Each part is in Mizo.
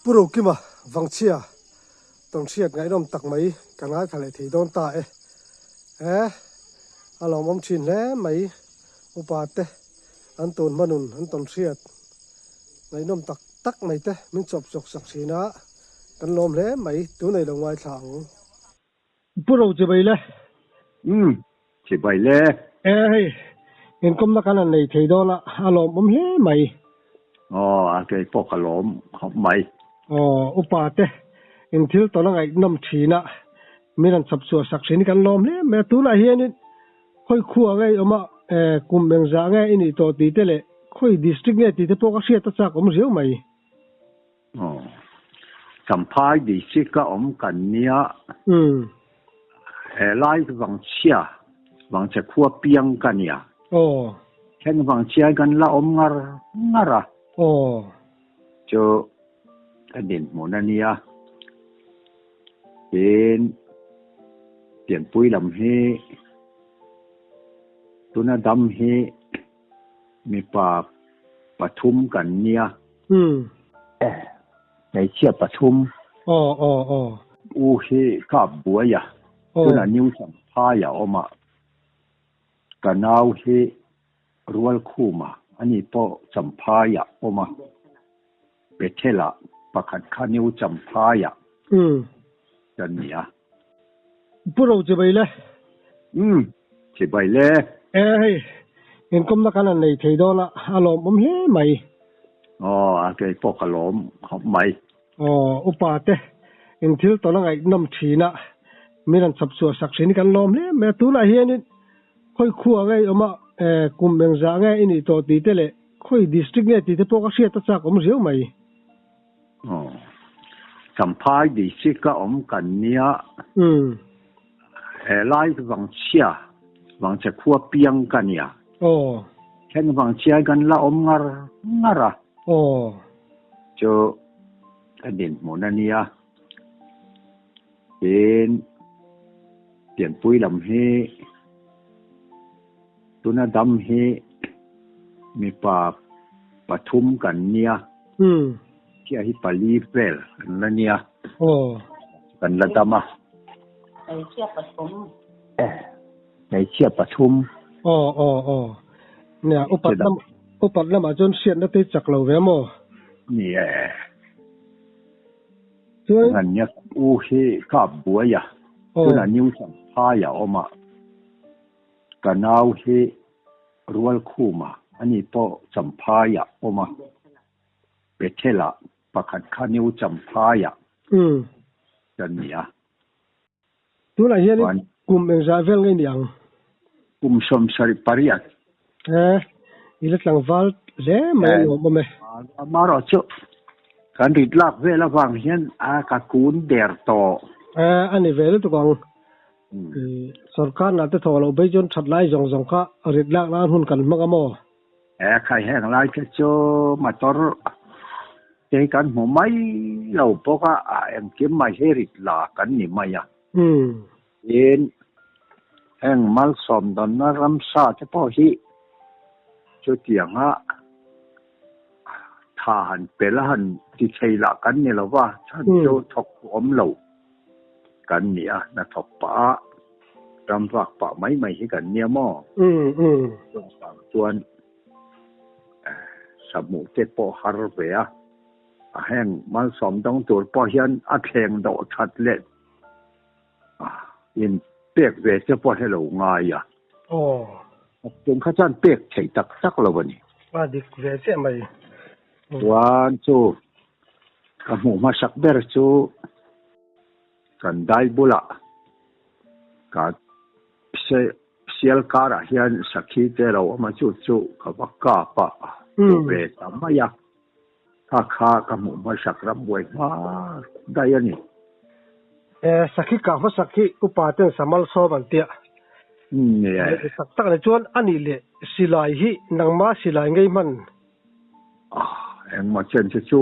Pu Rokima Vangchhia tawnhriat ngaihnawm tak mai kan ngaithla leh thei dawn ta e. He a lawmawm thin hle mai upa te an tun hmanun an tawnhriat ngaihnawm tak tak mai te min chawp chawk sak thin a kan lawm hle mai tunei lo ngaithla ang. Pu Ro chibai le. Umm, chibai le. E hei, inkawmna kan han nei thei dawn a, a lawmawm hle mai. Aw, a kei pawh ka lawm khawp mai. Aw, upa te, in thil tawn a ngaihnawm thin a, min han chhawp chhuah sak thin hi kan lawm hle mai a, tunah hianin khawi khua nge i awm a, kum engzah nge i nih tawh tih te leh khawi district nge tih te pawh ka hriat a chak awm riau mai. Aw. Champhai district a awm kan nia. Umm. He lai Vangchhia, Vangchhe khua piang ka nia. Aw. Heng Vangchhia hi kan la awm ngar ngar a. Aw. Chu ka dinhmun a nia. Tin, pianpui lam hi tuna dam hi mipa pathum kan nia. Umm. Hmeichhia pathum. Aw aw aw. U hi kap buai a. Aw. Tunah New Champhai a awm a. Ka nau hi Rualkhum a, ani pawh Champhai a awm a. Bethel ah pakhat kha New Champhai ah. Umm. Kan ni a. Pu Ro chibai le. Umm, chibai le. E hei, inkawmna kan han nei thei dawn a, a lawmawm hle mai. Aw, a kei pawh ka lawm khawp mai. Aw, upa te, in thil tawn a ngaihnawm thin a, min han chhawp chhuah sak thin hi kan lawm hle mai a, tunah hianin khawi khua nge i awm a, kum engzah nge i nih tawh tih te leh khawi district nge tih te pawh ka hriat a chak awm riau mai. Aw. Champhai district a awm kan nia. Umm. He lai Vangchhia, Vangchhe khua piang ka nia. Aw. Heng Vangchhia hi kan la awm ngar ngar a. Aw. Chu ka dinhmun a nia. Tin, pianpui lam hi tuna dam hi mipa pathum kan nia. Umm. Chiah hi pali vel an la nia. Aw. Kan la dam a. Hmeichhia pathum. Hmeichhia pathum. Aw aw aw. Nia upat lam upat lamah chuan hriatna te chak lo ve maw? Ni e. Chuan. Kan nia u hi kap buai a. Aw. Tunah New Champhai a awm a. Ka nau hi Rualkhum a, ani pawh Champhai a awm a. Bethel ah pakhat kha New Champhai ah kan ni a. Tunah hian kum engzah vel ngei ni ang? Kum 78. E, i la tlangval hle mai a nuam awm e. Amaherawh chu kan rit lak vel avang hian a ka kun der tawh. E, a ni ve lutuk ang. Sorkar nah te thawh loh bei chuan that lai zawng zawng kha rit lak nan hun kan hmang a maw? He khai heng lai te chu motor te hi kan hmu mai lo bawk a, a engkim mai hi rit la kan ni mai a. Tin, heng malsawm dawnna ramsa te pawh hi chutianga tha han pel a han ti thei lah kan ni lo va, chhan chu thawk tu awm lo kan ni a, hnathawk pah a. Ram vak pah mai mai hi kan nia maw? Chuvang chuan sahmuh te pawh har ve a, a heng malsawm dang tur pawh hian a thleng dawh that leh in pek ve te pawh hi lo ngai a. Tum kha chuan pek theih tak tak lo a ni. A dik ve chiah mai. Chuan chu ka hmuh hmasak ber chu. Kan dai bulah ka sial karah hian sakhi te lo awm a, chu chu ka va kap a, hmu ve ta mai a, kha kha ka hmuh hmasak ram buai hma daih a ni. E, sakhi kah hmasak hi upa ten samal sawm an tia. Ni e. Tak tak leh chuan a nih leh silai hi nangma silai ngei hman. Engmaw chen che chu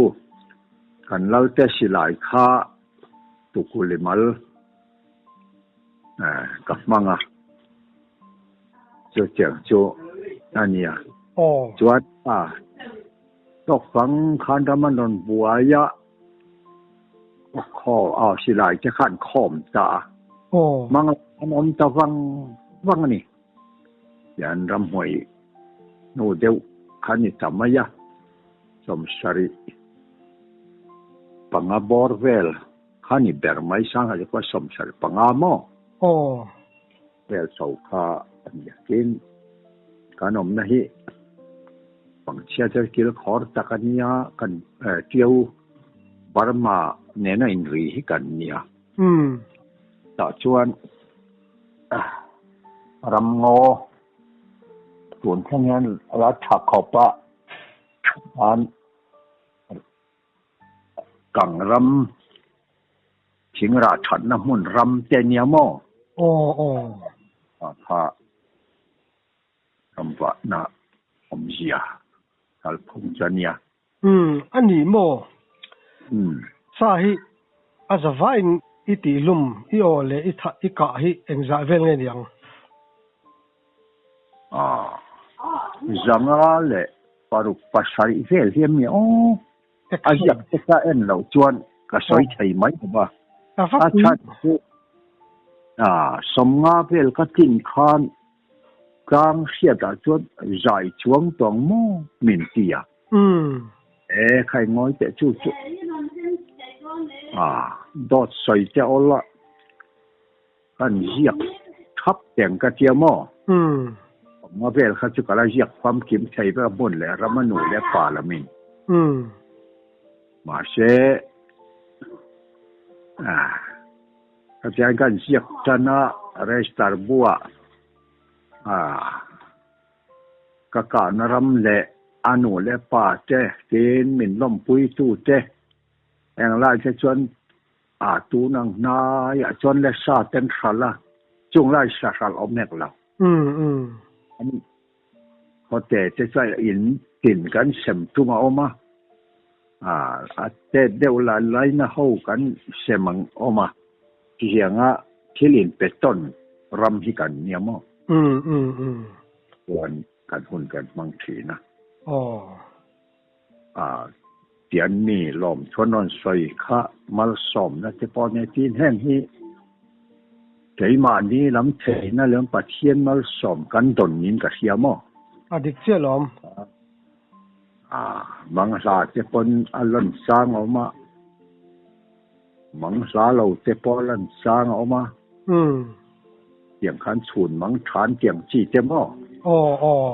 kan lalte silai kha Tukulimal ka hmang a, chutiang chu a nia. Chuan a tawkfang khan ram an rawn buai a, Khaw a silai te khan khawm ta a. Mang an awm ta vang vang a ni. Tian ramhmuai hnu deuh kha ni ta mai a, 75 bawr vel kha ni ber mai, Sangha te pawh 75 maw? Vel chho kha a ni a, tin kan awmna hi Pangchhia chu kil khawr tak a nia, kan Tiau Burma nena inri hi kan nia. Tah chuan ramngaw tun thleng hian a la tha khawp a, an Kang ram thing rah thatna hmun ram te nia maw? Aw aw. A kha ram vahna awmzia kalphung chu a nia. Umm a ni maw? Umm. Sa hi a za vaiin i tih lum i aw leh i thah i kah hi engzah vel nge niang? Aw. 507 vel hi a mi aw. A ziak te kha en loh chuan ka sawi thei mai lo va. A chhan chu 50 vel ka tlin khan tlang hriatah chuan zai chuang tawng maw min ti a. E khai ngawi teh chu chu dawt sawi te awl a. Kan ziak thap teng ka tia maw? Awmna vel kha chu ka la ziak famkim thei vek a hmun leh ram a nu leh pa lamin. Mahse, khatiang kan ziak tan a register buah ka kahna ram leh a nu leh pa te tin min lawmpuitu te englai te chuan A tun ang hnaiah chuan le sa ten hral a, chung lai sa hral awm hek lo. An khawte te chuan in tin kan sem tum a awm a, a tet deuh la laina ho kan sem ang awm a, tihianga thil in pe tawn ram hi kan nia maw? Chuan kan hun kan hmang thin a. A tian mi lawm chuan rawn sawi kha malsawmna te pawh nia tin heng hi keimahni lam theihna leh Pathian malsawm kan dawn niin ka hria maw? A dik chiah lawm. A mang hla te pawn a lawn sang a awm a, mang hla lo te pawh a lawn sang a awm a. Tiang khan chhun mang than tiang chi te maw? Aw aw.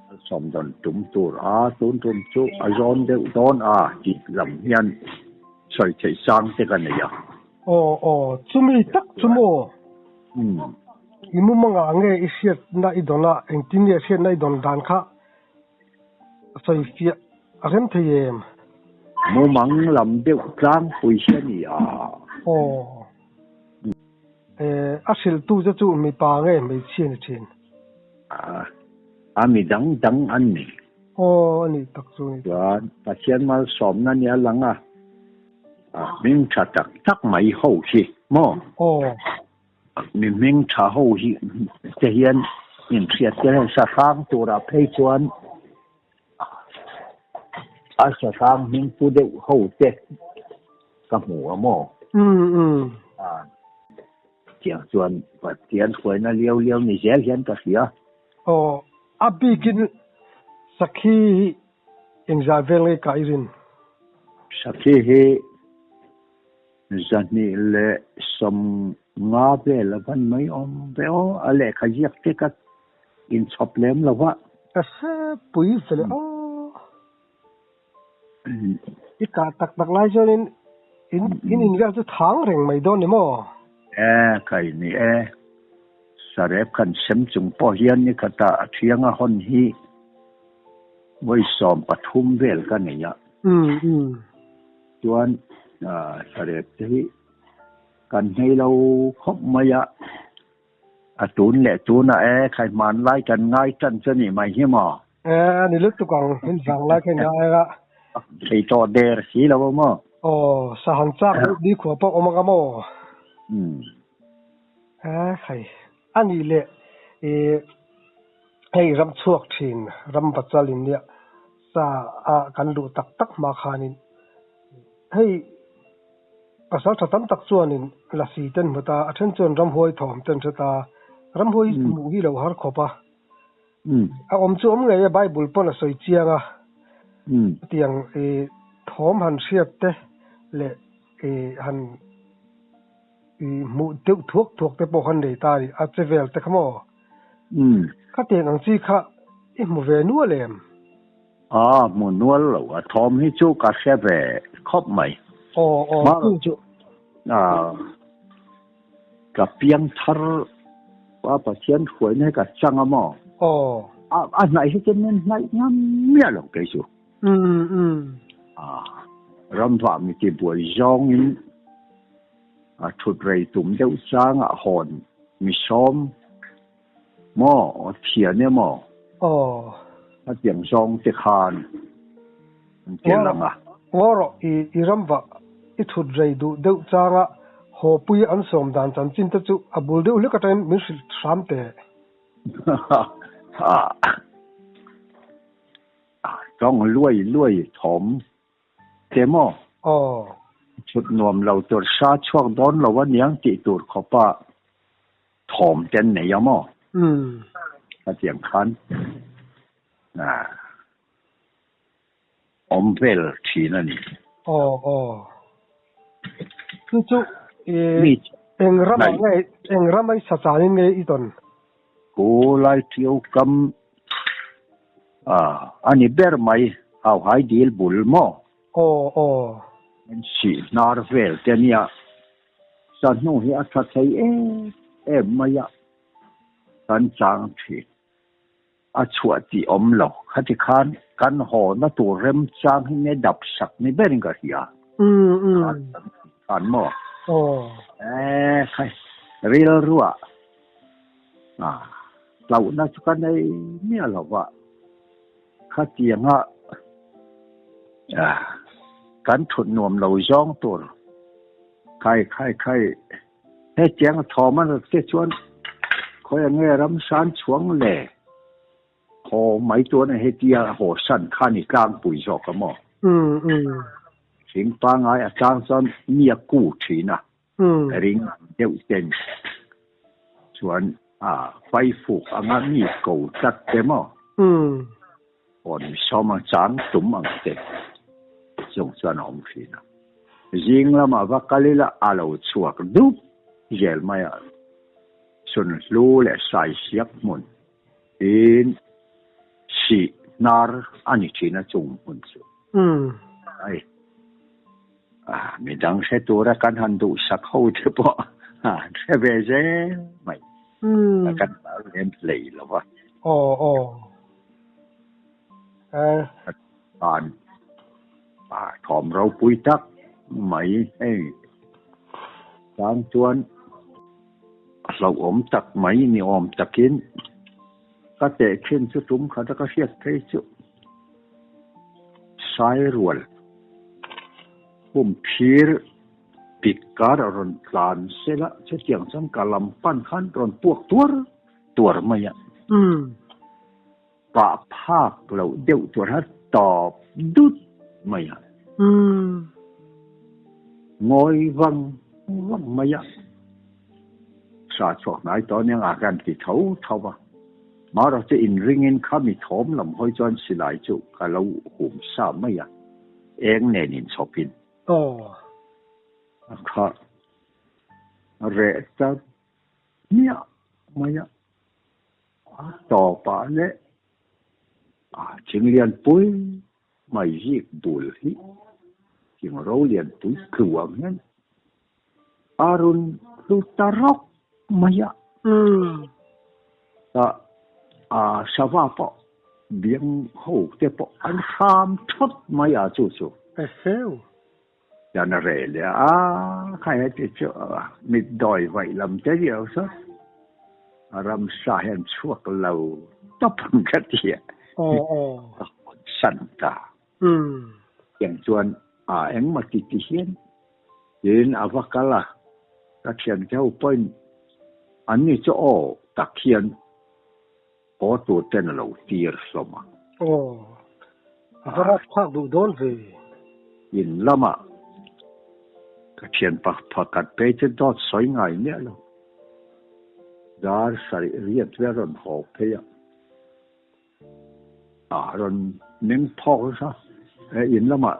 Malsawm dawn tum tur a, tun tum chu a zawn deuh dawn a tih lam hian sawi theih sang te ka nei a. Aw aw, chumi tak chu maw? I mumangah nge i hriatna i dawn a, engtin nge hriatna i dawn dan kha sawi fiah a rem thei em? Mumang lam deuh tlangpui hi a ni a. Aw. A hrilhtu che chu mipa nge hmeichhia ni thin? A mi dang dang an ni. Aw, a nih tak chu a ni. Chuan Pathian malsawmna nia lang a, hming tha tak tak mai ho hi maw? Aw. Mi hming tha ho hi te hian inhriat te hian sahrang turah phei chuan a sahrang hming pu deuh ho te ka hmu a maw? Tiang chuan Pathian hruaina liau liau ni zel hian ka hria. Aw, a bikin sakhi hi engzah vel nge ka i rin? Sakhi hi 250 vel a van mai awm ve aw, a lehkha ziak te ka inchhawp lem lo va. Ka hre pui ve leh aw. I kah tak tak lai chuanin in in invel chu thang reng mai dawn ni maw? E, kai ni e. Sarep khan sem chung pawh hian ni khatah a thianga hawn hi vawi 13 vel ka nei a. Chuan sarep te hi kan hnei lo khawp mai a. A tun leh tunah e, khai hmanlai kan ngai tan chu a nih mai hi maw? E, a ni lutuk ang, in vang lai kha in ngai a. Thei tawh der si lo a maw? Aw, sahan chak deuh ni khua pawh awm anga maw? E, khai, a nih leh i hei ram chhuak thin, ram bachal in nia sa a kan luh tak tak hma khanin hei. Pasal tha tam tak chuanin lasi ten hmu ta, a then chuan ramhuai thawm ten hre ta. Ramhuai hmuh hi lo har khawp a. A awm chu awm ngei e, Bible pawn a sawi chiang a. Chutiang thawm han hriat te leh han hmuh deuh thuak thuak te pawh khan nei ta a ni, a che vel te kha maw? Khatiang ang chi kha i hmu ve nual em? A hmu nual lo, a thawm hi chu ka hre ve khawp mai. Aw aw. Hmar chu ka piang thar a Pathian hruaina hi ka chang a maw? Aw. A hnaih hi chu min hnaih ngam miah lo kei chu. Um um. Ramvah mi ti buai zawngin a thut rei tum deuh changa hawn mi sawm Maw, thian e maw? Aw. A tiang zawng te khan an ti lang a. Ngaw rawh, i i ramvah i thut rei duh deuh changa hawpui an sawm dan chanchin te chu a bul deuh hlek atangin min hrilh hram teh. Tawng luai luai thawm Che maw? Aw. Chhut nuam lo tur sa chhuak dawn lo a niang tih tur khawpa thawm ten nei a maw? Umm. Hetiang khan awm vel thin a ni. Aw aw. Chu chu i eng ramah nge eng rama i sa chanin nge i tawn? Ku lai ṭiau kam a ni ber mai, hauhai dil bul maw? Aw aw. An sih hnar vel te nia, sahnu hi a ṭha thei em em mai a, kan chang ṭhin. A chhuah tih awm lo, khati khan kan hawna tur remchang hi nge dap sak ni berin ka hria. Umm umm. Khan maw? Aw. E khai, rilruah hlauhna chu ka nei miah lo va, khatianga kan thut nuam lo zawng tur khai khai khai hetianga thawm a rat te chuan khawi ang nge ramsan chhuang le haw mai tuan a hetia haw san kha ni tlangpui zawk a maw? Thing pangai a tlang chuan mi a ku thin a. Ring deuh ten chuan a faifuk anga mi ko tlat te maw? Awn sawm ang chang tum ang te chung chuan a awm thin a. Zing lamah va kal ila a lo chhuak dup zel mai a, Sunhlu leh Saisiak hmun tin sih hnar a ni thin a chung hmun chu. Ai. Midang hre tura kan han duhsak ho te pawh an hre ve zel mai. Kan hlau lem hlei lo va. Aw aw. An thawm ropui tak mai hei tan chuan hlauhawm tak mai ni awm takin ka tehkhin chu tum khat a ka hriat phei chu. Sairual pum phir pik kar a rawn tlan sel a, chutiang chuan ka lam pan khan rawn puak tuar tuar mai a. Pah phak loh deuh tur a tawp dut mai a. Ngawi vang vang mai a. Sa chhuak hnai tawh nia nga kan ti tho tho a. Marawh chu inringin khami thawm lam hawi chuan silai chu ka lo hum sa mai a, eng nen inchhawpin. Aw. A kha reh ta hmiah mai a, a tawpah leh a thinglianpui mai zik bul hi thing ro lianpui tlu ang hian a rawn hlu ta rawk mai a. Tah sava pawh biang ho te pawh an hram thawt mai a chu chu. Eheu. Chuan a reh leh a, kha heti chu mit dawi vaih lam te riau saw a ramsa hian chhuak lo tawp ang ka ti a, ka hawn san ta. Tiang chuan a engmaw ti ti hian tiin a va kal a, ka thiante ho pawhin an ni chu aw tak hian haw tur ten a lo tir hlawm a. Aw, a va rap thlak duh dawn ve. In lamah Ka thian pakhat phei chu dawt sawi ngai miah lo. Dar sarih riat vel rawn haw phei a, a rawn meng phawk nasa. He in lamah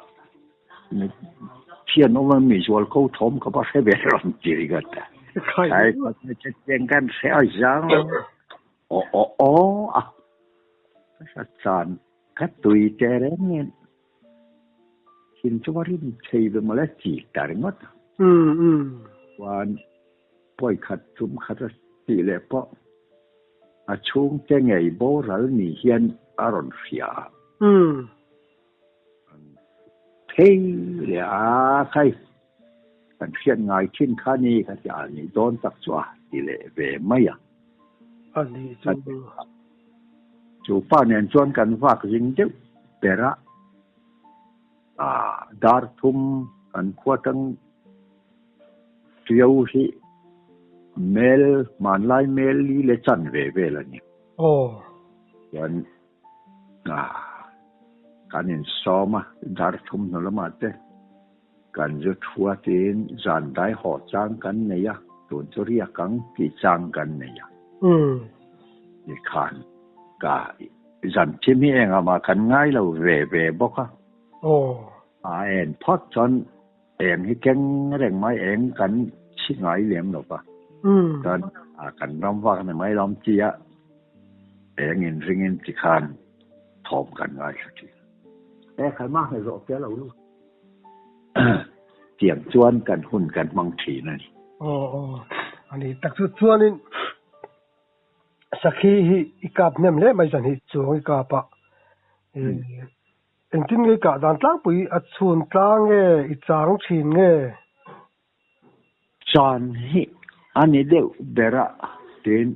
thian awm a mi zual ko thawm ka va hre ve rawn ti ringawt a. Khai chutiang kan hre a zang lo. Aw aw aw a ka chan ka tui teh reng nen. Thin chu a rim thei ve mawle chi ta ringawt a. Chuan pawi khat tum khat a tih leh pawh a chhungte ngei boral ni hian a rawn hria a. Phei leh a khai kan hriat ngai thin kha ni ka ti a nih dawn tak chu a ti leh ve mai a. A nih chu. Chu pa nen chuan kan vak zing deuh ber a, dar thum kan khua tang ṭiau hi mel hmanlai mel li le chan ve vel a ni. Chuan kan insawm a, dar thum hnu lamah te kan zu thua tiin zan dai haw chang kan nei a, tun chu riak ang tih chang kan nei a. Ni khan ka zan thim hi engah mah kan ngai lo ve ve bawk a. A en phawt chuan eng hi keng reng mai eng kan chhi ngai lem lo va. Chuan kan ram vak ni mai lawm chi a eng in ring in ti khan thawm kan ngaithla thin. E khai mah hne zawh te lo lu. Tiang chuan kan hun kan hmang thin a ni. Aw aw a ni tak chu chuanin sakhi hi i kap hnem hle mai zan hi chuang i kap a engtin nge i kah dan tlangpui a chhun tlang nge i chang thin nge? Chan hi a ni deuh ber a tiin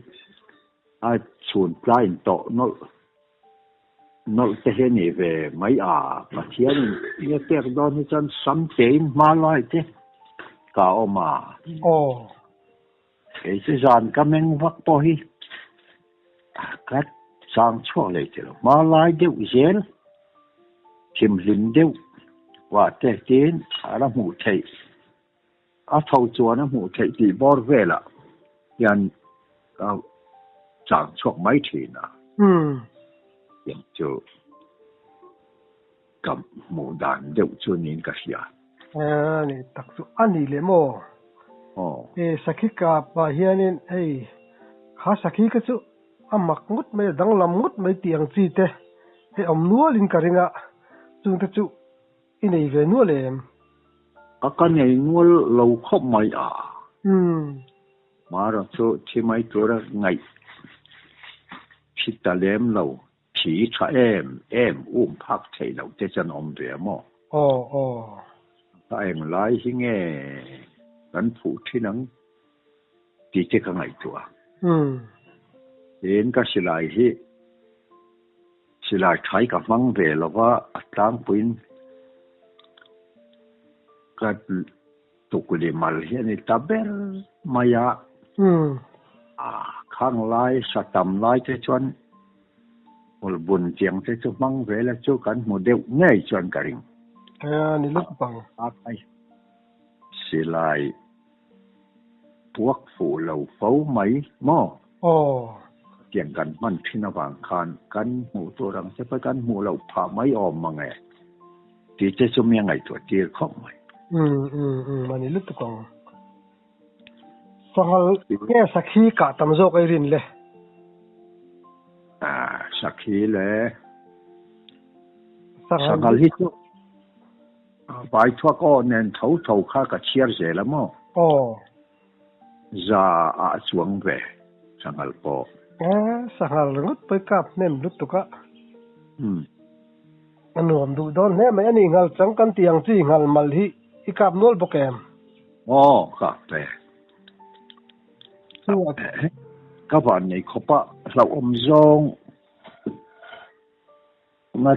a chhun tlaiin tawh nawlh nawlh te hi a ni ve mai a, Pathianin nge pek dawn hi chuan sam tein hma lai te ka awm a. Aw. Kei chu zan ka meng vak pawh hi ka chang chhuak leh ti lo. Hma lai deuh zel, thimhlim deuh vah te tiin a la hmuh theih. A tho chuan a hmuh theih tih bawr velah hian ka chang chhuak mai thin a. Tiang chu ka hmuh dan deuh chu niin ka hria. A ni tak chu a ni leh maw? Aw. E sakhi kap ah hianin hei kha sakhi kha chu a mak ngawt mai a danglam ngawt mai tih ang chi te hei awm nualin ka ring a, chungte chu i nei ve nual em? Ka ka nei nual lo khawp mai a. Mara chu thi mai tura ngaih thi ta lem lo. Thi tha em em um phak theih loh te chuan awm ve a maw? Aw aw. Ka eng lai hi nge kan phuh thin ang tih te ka ngaihtuah a. Tin ka silai hi silai thai ka hmang ve lo va, a tlangpuiin ka tukli mal hi a ni ta ber mai a. Khang lai sa tam lai te chuan hawlbun tiang te chu hmang ve la chu kan hmu deuh ngei chuan ka ring. A ni lawk bang. Silai puak fuh lo fo mai maw? Aw. Tiang kan hman thin avang khan kan hmuh tur ang che pawh kan hmuh loh phah mai awm mang e. Tih te chu mi a ngaihtuah tir khawp mai. Umm umm umm a ni lutuk ang. Sanghal nge sakhi kah tam zawk ei rin le? Ah sakhi le. Sanghal hi chu vai thuak aw nen tho tho kha ka chhiar zel a maw? Aw. Za ah chuang ve sanghal pawh. Eh sanghal ringawt pawh i kap hnem lutuk a. Umm. A nuam duh dawn hle mai a ni nghal chang kan tih ang chi nghal mal hi i kap nual bawk em? Aw kap ve. Ka van nei khawp a hlauhawm zawng nga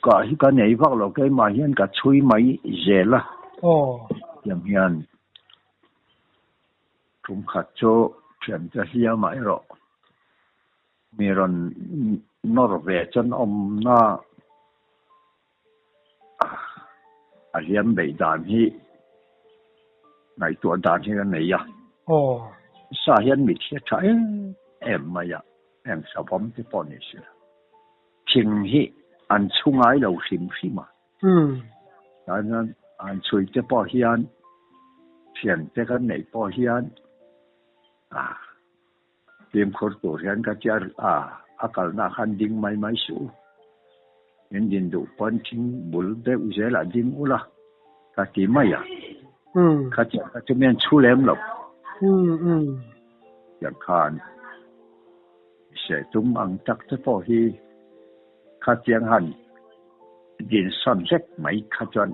kah hi ka nei vak lo keimah hian ka chhui mai zel a. Aw. Tiang hian tum khat chu thiante hliamah erawh Mi rawn nawr ve chuan awmna a hliam beih dan hi. Ngaihtuah dan hi ka nei a. Aw. Sa hian mit hi a tha em em mai a, heng savawm te pawh ni sela. Thing hi an chhu ngai lo hrim hrim a. Tah hian an chhui te pawh hian thiante kan neih pawh hian a fimkhur tur hian ka tia a, a kalna khan ding mai mai suh u. In din duh pawn thing bul deuh zelah ding ula ka ti mai a. Khatiang kha chu mian chhu lem lo. Tiang khan seh tum ang tak te pawh hi khatiang han din sawn hlek mai kha chuan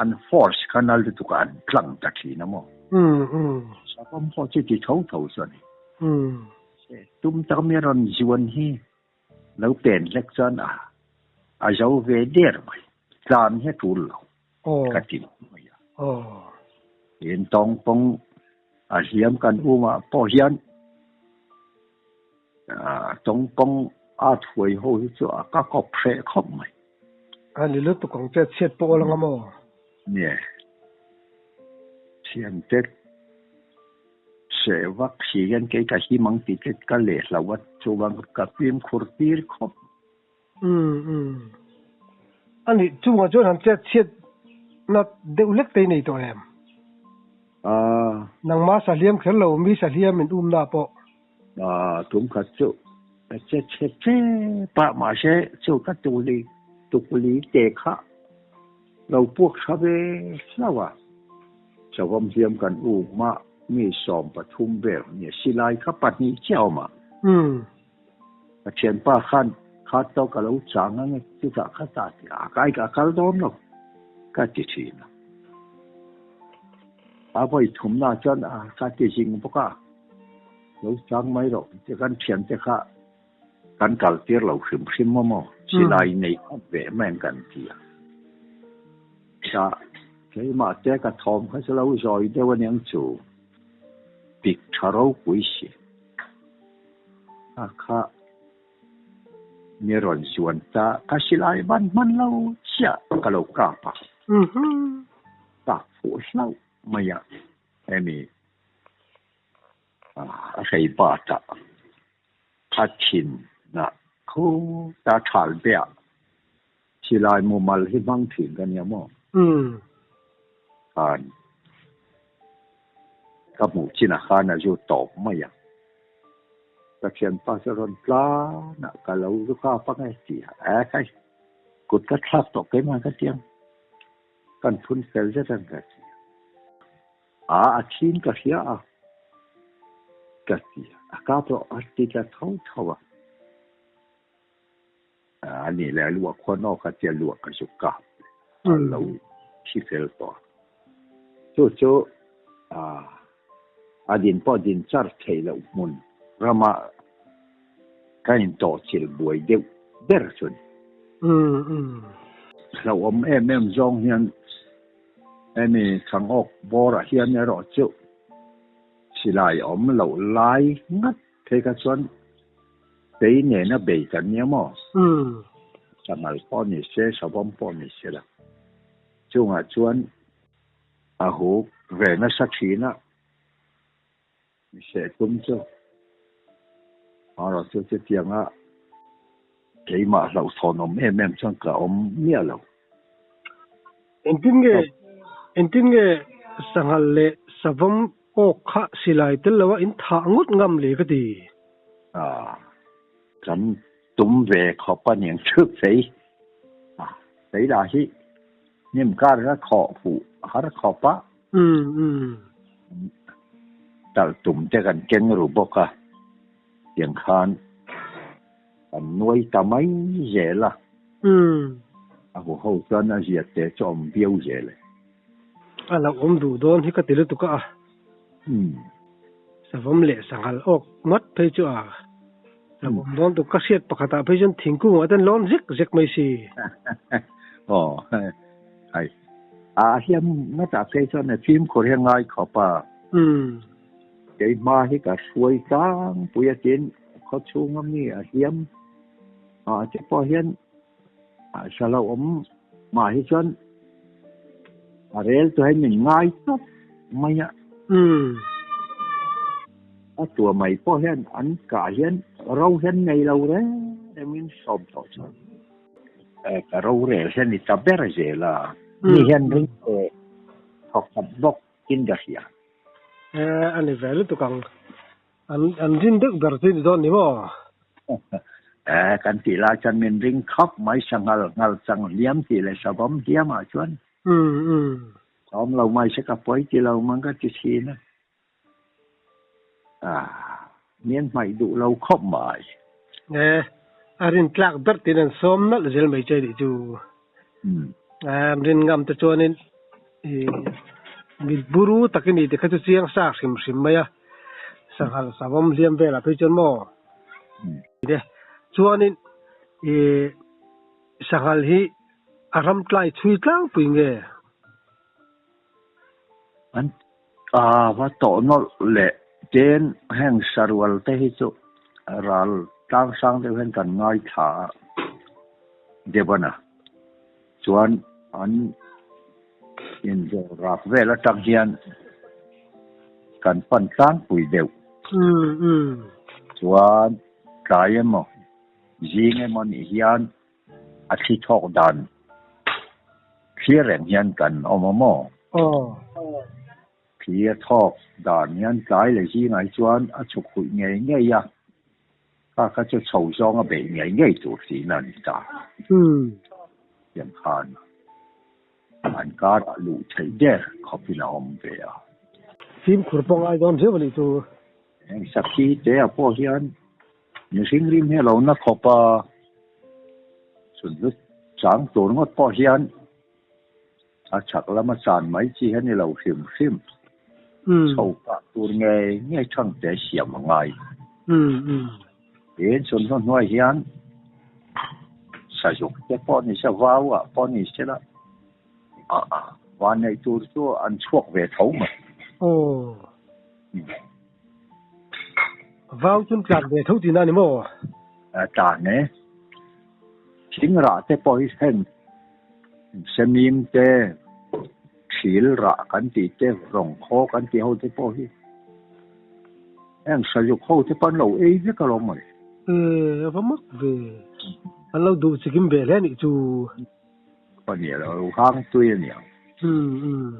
an force kha nal lutuk a an tlang ta thin a maw? Savawm pawh chu ti tho tho chu a ni. Seh tum tak mi rawn zuan hi lo pen hlek chuan a a zo ve der mai. Tlan hi a tul lo ka ti mai a. Tin tawngpawng a hliam kan umah pawh hian tawngpawng a thuai ho hi chu a ka kawp hreh khawp mai. A ni lutuk ang che chhiat pawh alang a maw? Nie. Thiante seh vak si hian kei ka him ang tih te ka leh hloh a, chuvang ka fimkhur tir khawp. Umm umm. A nih chungah chuan han chet chhiat na deuh lek te i nei tawh em? Aaa. Nangmah sahliam kher lo, mi sahliam in umna pawh. Aaa, tum khat chu ka chet chhiat tep a, mahse chu ka tuli tukuli te kha lo puak tha ve hlauh a. Savawm hliam kan um a, mi 13 vel nia silai kha pahnih chiah a awm a. Umm. Ka thianpa khan kha tawk a lo chang ang e, chutah kha ta ti a, kai ka kal dawn lo ka ti thin a. A vawi thumna chuan a ka ti zing bawk a, lo chang mai rawh ti kan thiante kha kan kal tir lo hrim hrim maw maw, silai nei khat ve mai ang kan ti a. Tah keimah te ka thawm kha chu lo zawi deuh aniang chu, pik tha ropui si. A kha mi rawn zuan ta, ka silai ban hman lo chiah ka lo kap a, kap fuh hlauh mai a, hemi a hrei bat a, a thin ah khuta thal be ah silai mumal hi hmang thin ka nia maw? Khan ka hmuh chinah khan a zu tawp mai a. Ka thianpa chu rawn tlan a, ka lo zu kap ang e ti a, e khai kut ka thlak tawh keimah ka ti ang, kan phun fel zet ang ka ti a, a a thin ka hria a ka ti a, a kap rawh a ti tla tho tho a, a nih leh a luah khuan aw ka ti a, luah ka zu kap a lo thi fel tawh a, chu chu a. A din pawh din char theih loh hmun rama ka intawhchilh buai deuh ber chu a ni. Hlauhawm em em zawng hian hemi Thangawk bawrah hian erawh chu silai awm loh lai ngat phei kha chuan tei nena bei kan nia maw? Sanghal pawh ni se, savawm pawh ni se la. Chungah chuan A huk ve nasa thin a, mi seh tum chu amaherawhchu chutianga keimah hlauhthawn awm em em chuan ka awm miah lo. Engtin nge engtin nge sanghal leh savawm awk kha silai tel loa in thah ngawt ngam le ka ti. A, kan tum ve khawp a niang chu fei a, fei lah hi Hnim kar kha khawh fuh har khawp a. Talh tum te kan keng ru bawk a, tiang khan kan nuai ta mai zel a. A hu ho chuan a ziat te chu awm viau zel e. A lo awm duh dawn hi ka ti lutuk a. Savawm leh sanghal awk ngawt phei chu a lo awm dawn tuk. Ka hriat pakhatah phei chuan thingkungah ten lawn zek zek mai si. Aw hai. A hiam ngawtah phei chuan a fimkhur hi a ngai khawp a. Keimah hi ka hruai tlangpui a tin khawchhunga mi a hliam ah te pawh hian a hra lo awm mah hi chuan a rel tu hian min ngai tawp. mai a. A tua mai pawh hian an kah hian ro hian nei lo reng rengin sawm tawh chuan ka rorel hian ni ta ber zel a. Mi hian ring ve thawk khat bawk in ka hria. A ni ve lutuk ang. An an rin deuh ber chu ni dawn ni maw? Eh, kan tih lai chuan min ring khawp mai sanghal nghal chang hliam tih leh savawm hliam ah chuan. Umm umm. Sawm lo mai se ka pawi ti lo mang ka ti thin a. Ah, min hmaih duh lo khawp mai. Eh, a rin tlak ber tiin an sawm nalh zel mai che nih chu. Umm. Eh, an rin ngam te chuanin i mit buru tak i ni ti kha chu chiang sa hrim hrim mai a, sanghal savawm hliam velah phei chuan maw? Ni e, chuanin i sanghal hi a ram tlai chhui tlangpui nge? An a va tawh nawlh leh ten heng sarual te hi chu ral tlang sang deuh hian kan ngaithla a Devon-a. Chuan an inzawh rak vel atang hian kan pan tlangpui deuh. Chuan tlai emaw zing emaw nih hian a thli thawk dan thlir reng hian kan awm a maw? Thli a thawk dan hian tlai leh zingah hi chuan a chhuk huih ngei ngei a. Kha kha chu chho zawng a beih ngei ngei tur tihna a ni ta. Tiang khan an karah luh theih der khawpin a awm ve a. Fimkhur pawh ngai dawn viau a nih chu. Heng sakhi te ah pawh hian mihring rim hi a lo na khawp a, chunhlu chang tur ngawt pawh hian a chhak lama chan mai chi hi a ni lo hrim hrim. Chho kah tur ngei ngei thang te siam a ngai. Tin, chhun hnu hnuai hian sazuk te pawh ni se, vau ah pawh ni se la, van neih tur chu an chhuak ve tho mai. Aw. Vau chu an tlan ve tho tihna a ni maw? Tlan e. Thing rah te pawh hi heng semim te, thil rah kan tih te, rawng khaw kan tih ho te pawh hi heng sazuk ho te pawh an lo ei vek alawm mawle. E, a va mak ve. An lo duh chikim ve hle anih chu. Pawh ni lo, lo hang tui a niang. Umm umm.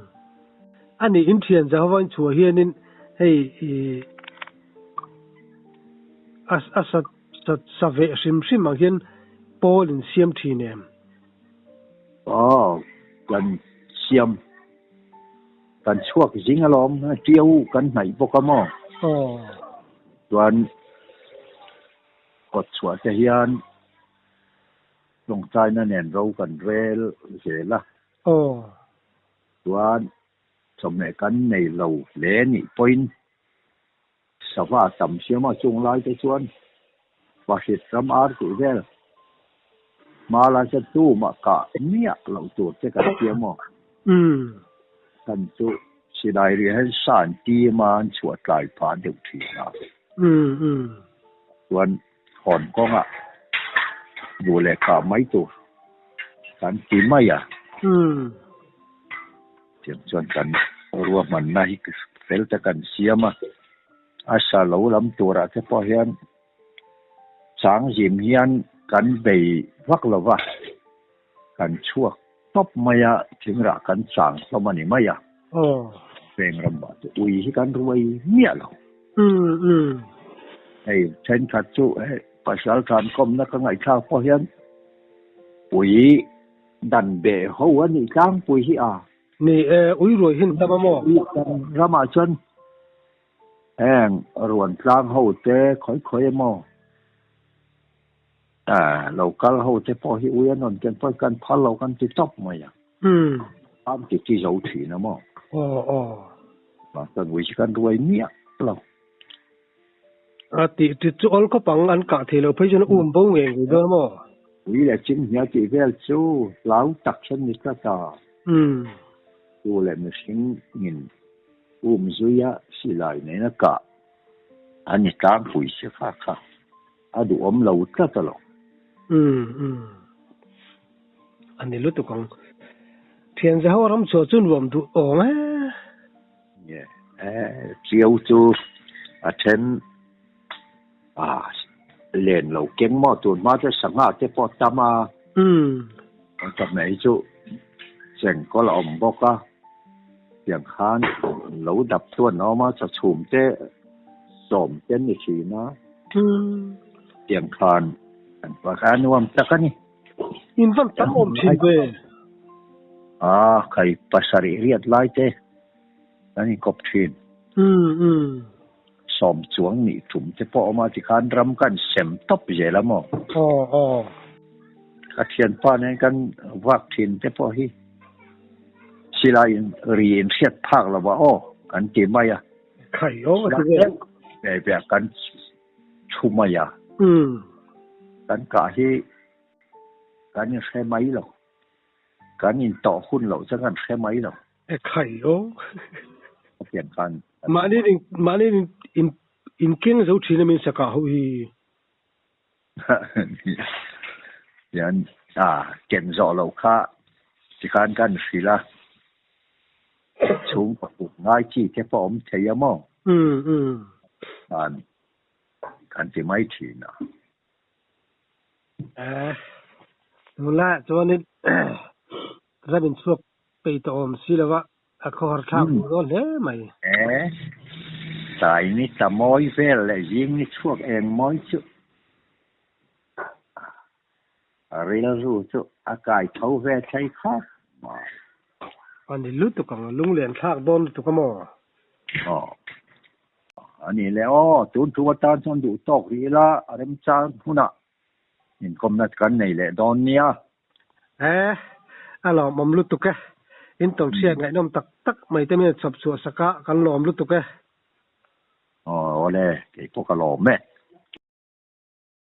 A nih in thian Jehovah in chhuah hianin hei i a a sa sa sa veh hrim hrim ang hian pawl in siam thin em? Aw, kan siam kan chhuak zing alawm, tiau kan hnaih bawk a maw? Aw. Chuan kawt chhuah te hian Tawngtaina nen ro kan rel zel a. Aw. Chuan chawhmeh kan nei lo hle nih pawhin sava tam siam a chung lai te chuan Vahrit ram ar tih vel hma lai chuan tumah kah miah loh tur che kan siam aw. Umm. Kan chu silai riah hian sa an tim a, an chhuah tlai phah deuh thin a. Umm umm. Chuan Hawn kawngah duh leh kah mai tur kan ti mai a. Tiang chuan kan ruahmanna hi fel ta kan siam a, a sa lo lam turah te pawh hian chang zim hian kan bei vak lo va, kan chhuak tawp mai a, thingrah kan chang hlawm a ni mai a. Veng ramah chu ui hi kan ruai miah lo. Hei thenkhat chu hei pasal than kawmna ka ngaihthlak pawh hian ui dan beh ho a nih tlangpui hi a. Ni e, ui ruai hi an tam a maw? Ui kan ramah chuan heng ruan tlang ho te khawi khawi emaw lo kal ho te pawh hi ui an rawn ken pawh hi kan phal lo kan ti tawp mai a. Am ti ti zo thin a maw? Aw aw. Mahse ui hi kan ruai miah lo. A tih tit chu awl khawp ang, an kah thei lo phei chuan a um bo ngei ngei dawn a maw? Ui leh chinghnia tih vel chu hlau tak hian ni tlat a. Chu leh mihring in um zui a silai nena kah a ni tlangpui si kha kha. A duhawm lo tlat a lo. Umm umm. A ni lutuk ang. Thian Jehovah ram chhuah chu nuam duh awm e. Chiau chu a then a len lo keng maw tun hma chu sangha te pawh tam a. Ka hmei chu chengkawl a awm bawk a, tiang khan lo dap chuan a awm a, chachhum te sawm te an ni thin a. Tiang khan an a nuam tak a ni. In van tam awm thin ve. A khai pasarih riat lai te kan inkawp thin. Sawm chuang nih tum te pawh a awm a tikhan ram kan sem tawp zel a maw? Aw aw. Ka thianpa nen kan vak thin te pawh hi silai in ri in hriat phak lo va aw kan ti mai a. Khai aw a ti ve. Ve ve kan thu mai a. Kan kah hi kan inhre mai lo. Kan intawh hun loh chuan kan hre mai lo. E khai aw. Ka pian khan. Mahni in mahni in in in keng zo thin a min sakah ho hi. Hian a ken zawh loh kha tikhan kan hrilh a. Chhung pakhat ngai chi te pawh awm thei a maw? Khan kan ti mai thin a. Eh, tunlaiah chuanin ram inchhuak peih tawh awm si lova a khawhar thlak duh dawn hle mai. Eh, tlai ni tla mawi vel leh zing ni chhuak eng mawi chu a rilru chu a kai tho ve thei kha mai. A ni lutuk ang, lunglen thlak dawn lutuk a maw? Aw. A ni le aw, tun thu atan chuan duh tawk rih ila a remchang hunah inkawmna kan nei leh dawn nia. E, a lawmawm lutuk e. In tawnhriat ngaihnawm tak tak mai te min chhawp chhuah sak a, kan lawm lutuk e. Aw le, kei pawh ka lawm e.